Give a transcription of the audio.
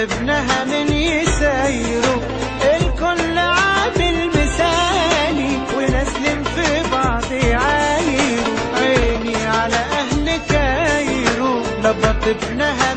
ابنها من يسايره، الكل عامل مثالي ونازلين في بعض يعايروا. عيني على أهل كايرو، لبط ابنها